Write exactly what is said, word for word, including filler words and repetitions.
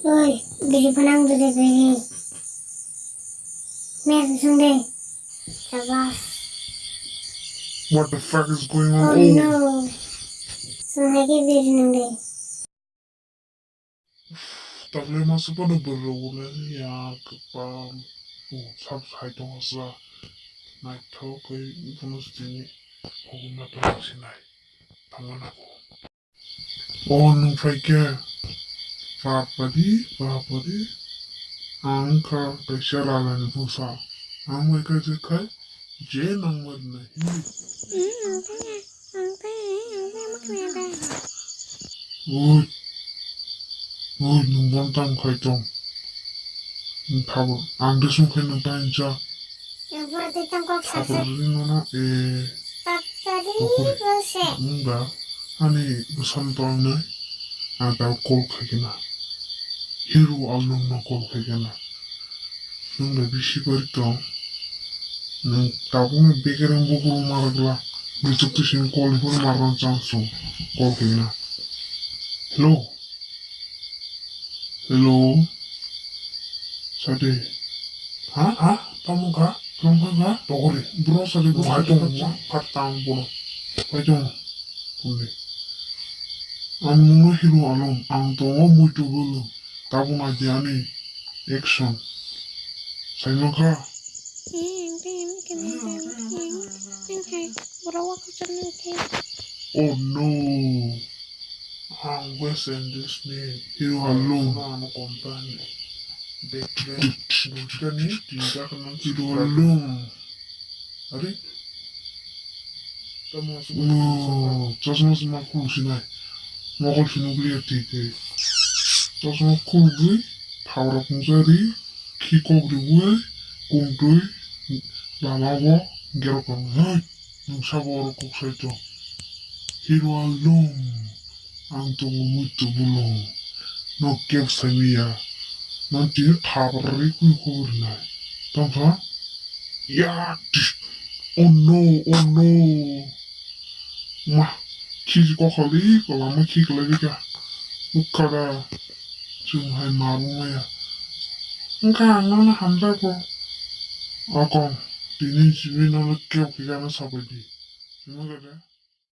Oi, biri phanang dure biri. Mer sung de. Sabas. What the fuck is going on? Oh no. Sung hai ke biri nang de. Tabule masa pada berogole ya kepal. Oh, sab hai tong asa. Naithok kai bonus dini. Hogna tong sinai. Tangana ko. O nwng phai khe, bapadi, bapadi, ang wngkha kaisa rajani bwsa. Ang bai khe je khai, je nangma rwnai hwnwi. Hmm, ang tei, ang tei, ang tei ma khna da. Oi, oi, nwng bono tamo khai tong? Nwng tabuk, ang de song khe nwng ta hinsa. Yang pura tei tang kok saksa. Tabuk ri nono, eh. Taptari bose. Wngba, ani bwsano tongna, ang tao call khaikhe na. Hero Alnong no call khaikhe na. Nwng bai bisi bari tong. Nwng tabukno bekereng bukurung marwkla. Bwswk twi simi call ni phuru marwna chance rw. Call khaikhe na. Hello. Hello. Sade. Ha? Ha? Tamo kha? Tamo kha kha? Tokori. Bro sade bro. Bai tongo. Kha tang bono. Bai tongo. Puni. Ang nungno hero along. Ang tongo muitu bolo. Tabuk nai di ani action. Saimang kha? Eh, ang tei ang khe nai di ang khe. Ang khe. Bro wa kha chak nai khe. Oh no. Ang West Indies ni hero along. Ano company. Dek dek. Dujani tinta kana hero along. Are? Tamo asuk. No, chasma sma khuluk sinai. Mokol sinuk liya twi twi. Chasma khulugwi, thaura pungsa ri, khi kok ribwi, kungtwi, lama bo, gerok kang. Hoi, nwng sabo oro kok sai tong. Hero along. Ang tongo muitu bolo. No kebo saimanya. Nang tini thapra ri kwi kok rinai. Tongkha? Ya, tish. Oh no, oh no. Ma, khiji kokholi, kolama khi kalai bika. Ukkada. Chwng hai marung maya. Wngkha ang nono hamjakgo. Akong, tini simi nono kebo khe gana sabaidi. Simi gada.